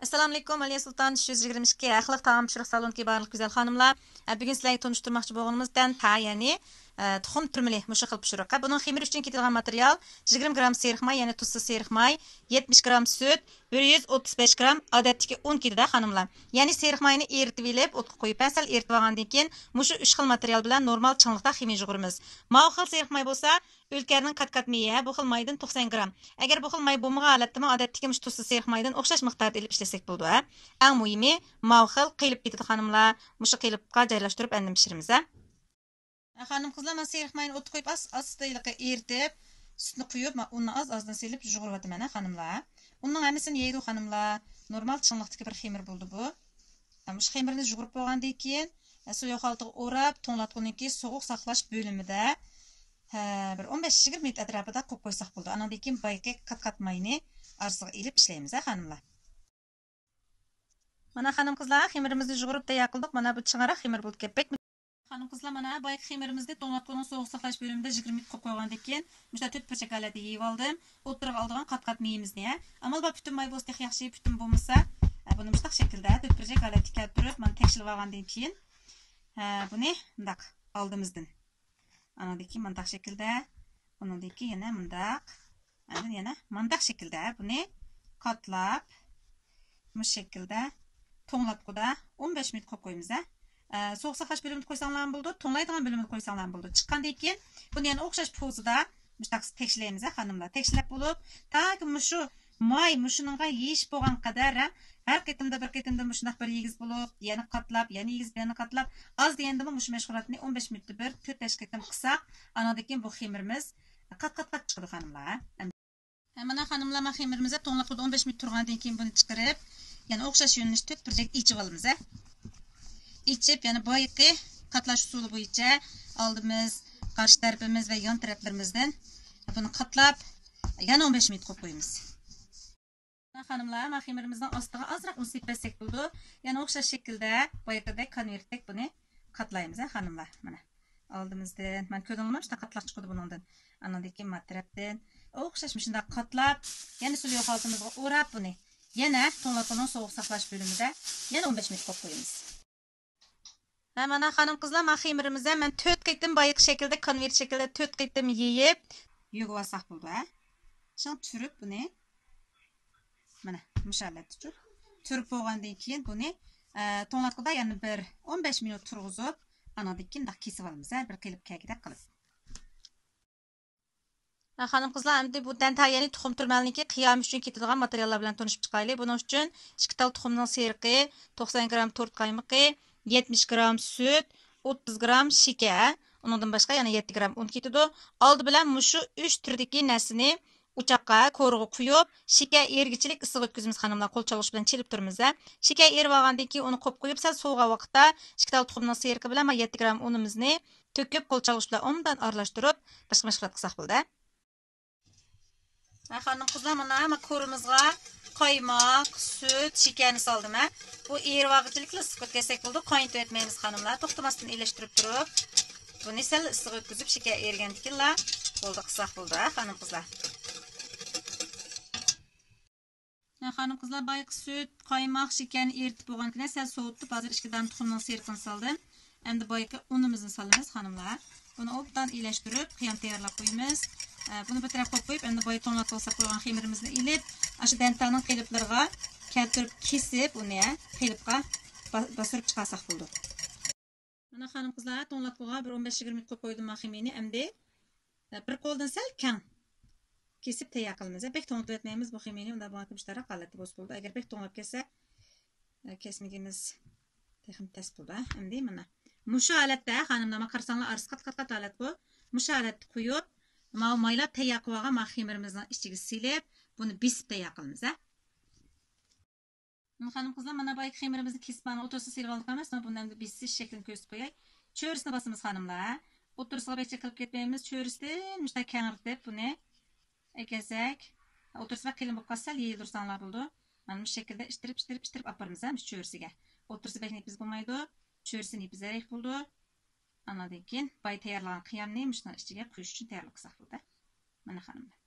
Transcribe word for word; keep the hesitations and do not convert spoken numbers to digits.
ئەسسالامۇئەلەيكۇم، ئالىيە سۇلتان ئۈچ يۈز يىگىرمە ئىككى ئەخلاق تائام پىشۇرۇق سالونىدىكى بارلىق گۈزەل خانىملار. ئە، بۈگۈن سىلەرگە تونۇشتۇرماقچى بولغىنىمىز دەنتا، يەنى، ئە، تۇخۇم تۈرمىلى مۇشۇ خىل پىشۇرۇق. ئە، بۇنىڭ خېمىرى ئۈچۈن كېتىدىغان ماتېرىيال يىگىرمە گرام سېرىق ماي، يەنى تۇزسىز سېرىق ماي، يەتمىش گرام سۈت، بىر يۈز ئوتتۇز بەش گرام ئادەتتىكى ئۇن كېتىدۇ، خانىملار. يەنى سېرىق ماينى ئېرىتىپ ئېلىپ، ئوتقا قويۇپ، ھە، سەل ئېرىتىپ ئالغاندىن كېيىن، مۇشۇ ئۈچ خىل ماتېرىيال بىلەن نورمال چىڭلىقتا خېمىر يۇغۇرىمىز. ماۋۇ خىل سېرىق ماي بولسا، ئۆلكەرنىڭ قات-قات مېيى، ھە، بۇ خىل مايدىن توقسان گرام. ئەگەر بۇ خىل ماي بولمىغان ھالەتتىمۇ، ئادەتتىكى مۇشۇ تۇزسىز سېرىق مايدىن ئوخشاش مىقداردا ئېلىپ ئىشلەتسەك بولىدۇ، ھە. ئەڭ مۇھىمى، ماۋۇ خىل قېلىپ كېتىدۇ، خانىملار. مۇشۇ قېلىپقا جايلاشتۇرۇپ ئاندىن پىشۇرىمىز، ھە. خانىم قىزلار، مانا سېرىق ماينى ئوتقا قويۇپ، ئاز-، ئاستا ھېلىقى ئېرىتىپ، سۈتنى قۇيۇپ، ما-، ئۇننى ئاز-ئازدىن سېلىپ يۇغۇرۇۋاتىمەن، ھە، خانىملار. ئۇننىڭ ھەممىسىنى يەيدۇ، خانىملار. نورمال چىڭلىقتىكى بىر خېمىر بولدى بۇ. مۇشۇ خېمىرنى يۇغۇرۇپ بولغاندىن كېيىن، سۇ يوق ھالىتىگە ئوراپ، توڭلاتقۇنىڭكى سوغۇق ساقلاش بۆلۈمىدە، ھە، بىر ئون بەش يىگىرمە مىنۇت ئەتراپىدا قويۇپ قويساق بولىدۇ. ئانىڭدىن كېيىن بايىقى قات-قات ماينى ئارىسىغا ئېلىپ ئىشلەيمىز، ھە، خانىملار. مانا، خانىم قىزلار، خېمىرىمىزنى يۇغۇرۇپ تەييار قىلدۇق. مانا، بۇ چىڭراق خېمىر بولدى كەپپەك. خانىم قىزلار، مانا، بايىقى خېمىرىمىزنى توڭلاتقۇنىڭ سوغۇق ساقلاش بۆلۈمىدە يىگىرمە مىنۇت قويۇپ قويغاندىن كېيىن، مۇشۇنداق تۆت بۇرجەك ھالەتتە يېيىۋالدىم. ئوتتۇرىغا ئالىدىغان قات-قات مېيىمىزنى، ھە. ئامال بار پۈتۈن ماي بولسا تېخى ياخشى، پۈتۈن بولمىسا، ھە، بۇنى مۇشۇنداق شەكىلدە تۆت بۇرجەك ھالەتكە كەلتۈرۈپ، مانا، تەكشىلىۋالغاندىن كېيىن، ھە، بۇنى مۇنداق ئالدىمىزدىن. ئانىڭدىن كېيىن مۇنداق شەكىلدە، ئۇنىڭدىن كېيىن يەنە مۇنداق، ئاندىن يەنە مۇنداق شەكىلدە بۇنى قاتلاپ، مۇشۇ شەكىلدە توڭلاتقۇدا ئون بەش مىنۇت قويۇپ قويىمىز، ھە. ئە، سوغۇق ساقلاش بۆلۈمىدە قويساڭلارمۇ بولىدۇ، توڭلايدىغان بۆلۈمىدە قويساڭلارمۇ بولىدۇ. چىققاندىن كېيىن بۇنى يەنە ئوخشاش پوزىدا مۇشۇنداق تەكشىلەيمىز، ھە، خانىملار. تەكشىلەپ بولۇپ، تاكى مۇشۇ ماي مۇشۇنىڭغا يېيىش بولغان قەدەر، ھە، ھەر قېتىمدا بىر قېتىمدا مۇشۇنداق بىر يېگىز بولۇپ، يەنە قاتلاپ، يەنە يېگىز، يەنە قاتلاپ، ئاز دېگەندىمۇ مۇشۇ مەشغۇلاتنى ئون بەش مىنۇتتا بىر تۆت بەش قېتىم قىلساق، ئانىڭدىن كېيىن بۇ خېمىرىمىز قات-قات-قات چىقىدۇ، خانىملار. ھە، مانا خانىملار، ما خېمىرىمىزنى توڭلاتقۇدا ئون بەش مىنۇت تۇرغاندىن كېيىن بۇنى چىقىرىپ، يەنە ئوخشاش يۆنىلىشتە تۆت بۇرجەك ئېچىۋالىمىز، ھە. ئېچىپ، يەنە بايىقى قاتلاش ئۇسۇلى بويىچە ئالدىمىز، قارشى تەرىپىمىز ۋە يان تەرەپلىرىمىزدىن بۇنى قاتلاپ، يەنە ئون بەش مىنۇت قويۇپ قويىمىز. خانىملار، ما خېمىرىمىزنىڭ ئاستىغا ئازراق ئۇن سېپىپ بەرسەك بولىدۇ. يەنە ئوخشاش شەكىلدە بايىقىدەك كونۋېرتتەك بۇنى قاتلايمىز، ھە، خانىملار. مانا ئالدىمىزدىن، مانا كۆردۈڭلارمۇ، شۇنداق قاتلاق چىقىدۇ بۇنىڭدىن. ئانىڭدىن كېيىن ما تەرەپتىن ئوخشاش مۇشۇنداق قاتلاپ، يەنە سۇ يوق ھالىتىمىزغا ئوراپ بۇنى يەنە توڭلاتقۇنىڭ سوغۇق ساقلاش بۆلۈمىدە يەنە ئون بەش مىنۇت قويۇپ قويىمىز. ھە، مانا خانىم قىزلار، ما خېمىرىمىزنى مەن تۆت قېتىم بايىقى شەكىلدە، كونۋېرت شەكلىدە تۆت قېتىم يېيىپ، يۇيۇۋالساق بولىدۇ، ھە. شۇڭا تۈرۈپ بۇنى، مانا مۇشۇ ھالەتتە تۇرۇپ، تۈرۈپ بولغاندىن كېيىن بۇنى، ئە، توڭلاتقۇدا يەنە بىر ئون بەش مىنۇت تۇرغۇزۇپ، ئانىڭدىن كېيىن مۇنداق كېسىپ ئالىمىز، ھە، بىر قېلىپ كەلگۈدەك قىلىپ. خانىم قىزلار، ئەمدى بۇ دەنتا، يەنى تۇخۇم تۈرمەلنىڭكى قىيامى ئۈچۈن كېتىدىغان ماتېرىياللار بىلەن تونۇشۇپ چىقايلى. بۇنىڭ ئۈچۈن ئىككى تال تۇخۇمنىڭ سېرىقى، توقسان گرام تورت قايمىقى، يەتمىش گرام سۈت، ئوتتۇز گرام شېكەر، ئۇنىڭدىن باشقا يەنە يەتتە گرام ئۇن كېتىدۇ. ئالدى بىلەن مۇشۇ ئۈچ تۈردىكى نەرسىنى ئوچاققا، كورىغا قويۇپ، شېكەر ئېرىگىچىلىك ئىسسىق ئۆتكۈزىمىز، خانىملار. قول چالغۇچ بىلەن چېلىپ تۇرىمىز، ھە. شېكەر ئېرىۋالغاندىن كېيىن ئۇنى قوپقۇيۇپ، سەل سوۋۇغان ۋاقىتتا ئىككى تال تۇخۇمنىڭ سېرىقى بىلەن مانا يەتتە گرام ئۇنىمىزنى تۆكۈپ، قول چالغۇچ بىلەن ئوبدان ئارىلاشتۇرۇپ، باشقا مەشغۇلات قىلساق بولدى. ھە، خانىم قىزلار، مانا، مانا كورىمىزغا قايماق، سۈت، شېكەرنى سالدىم، ھە. بۇ ئېرىۋالغۇچىلىكلا ئىسسىق ئۆتكۈزسەك بولىدۇ، قاينىتىۋەتمەيمىز، خانىملار. توختىماستىن ئېلىشتۇرۇپ تۇرۇپ، بۇنى سەل ئىسسىق ئۆتكۈزۈپ، شېكەر ئېرىگەندىكىنلا بولدى قىلساق بولىدۇ، ھە، خانىم قىزلار. ھە، خانىم قىزلار، بايىقى سۈت، قايماق، شېكەرنى ئېرىتىپ بولغاندىكىن سەل سوۋۇتۇپ، ھازىر ئىككى دانە تۇخۇمنىڭ سېرىقىنى سالدىم. ئەمدى بايىقى ئۇنىمىزنى سالىمىز، خانىملار. بۇنى ئوبدان ئىلەشتۈرۈپ، قىيام تەييارلاپ قويىمىز. ئە، بۇنى بىر تەرەپ قويۇپ قويۇپ، ئەمدى بايىقى توڭلاپ بولسا قويغان خېمىرىمىزنى ئېلىپ، ئاشۇ دەنتانىڭ قېلىپلىرىغا كەلتۈرۈپ كېسىپ، ئۇنى، ھە، قېلىپقا با-، باستۇرۇپ چىقارساق بولىدۇ. مانا خانىم قىزلار، توڭلاتقۇغا بىر ئون بەش يىگىرمە مىنۇت قويۇپ قويدۇم مانا خېمىرنى. ئەمدى، ئە، بىر قولدىن سەل كەڭ كېسىپ تەييار قىلىمىز. بەك توڭلىتىۋەتمەيمىز بۇ خېمىرنى. ئۇنداق بولغاندا مۇشۇنداق ھالەتتە بولسا بولىدۇ. ئەگەر بەك توڭلاپ كەتسە، ئە، كەسمىكىمىز تېخىمۇ تەس بولىدۇ. ئەمدى مانا مۇشۇ ھالەتتە، خانىملار، مانا قارىساڭلار، ئارىسى قات-قات-قات ھالەت بۇ. مۇشۇ ھالەتتە قويۇپ، ماۋۇ مايلاپ تەييار قىلىۋالغان مانا خېمىرىمىزنىڭ ئىچىگە سېلىپ، بۇنى بېسىپ تەييار قىلىمىز، ھە. خانىم قىزلار، مانا بايىقى خېمىرىمىزنى كېسىپ، مانا ئوتتۇرىسىغا سېلىپ ئالدۇق ئەمەسمۇ؟ بۇنى ئەمدى بېسىش شەكلىنى كۆرسىتىپ قوياي. چۆرىسىنى باسىمىز، خانىملار. ئوتتۇرىسىغا بەك چېقىلىپ كەتمەيمىز. چۆرىسىدىن مۇشۇنداق كەڭرىتىپ بۇنى ئەكەلسەك، ئوتتۇرىسى بەك قېلىن بولۇپ قالسا، سەل يېيىلدۈرسەڭلار بولىدۇ. مانا مۇشۇ شەكىلدە ئىتتىرىپ، ئىتتىرىپ، ئىتتىرىپ ئاپىرىمىز، ھە، مۇشۇ چۆرىسىگە. ئوتتۇرىسى بەك نېپىز بولمايدۇ. چۆرىسى نېپىزرەك بولىدۇ. ئانىڭدىن كېيىن بايا تەييارلىغان قىيامنى مۇشۇنىڭ ئىچىگە قۇيۇش ئۈچۈن تەييارلىق قىلساق بولىدۇ. مانا خانىملار.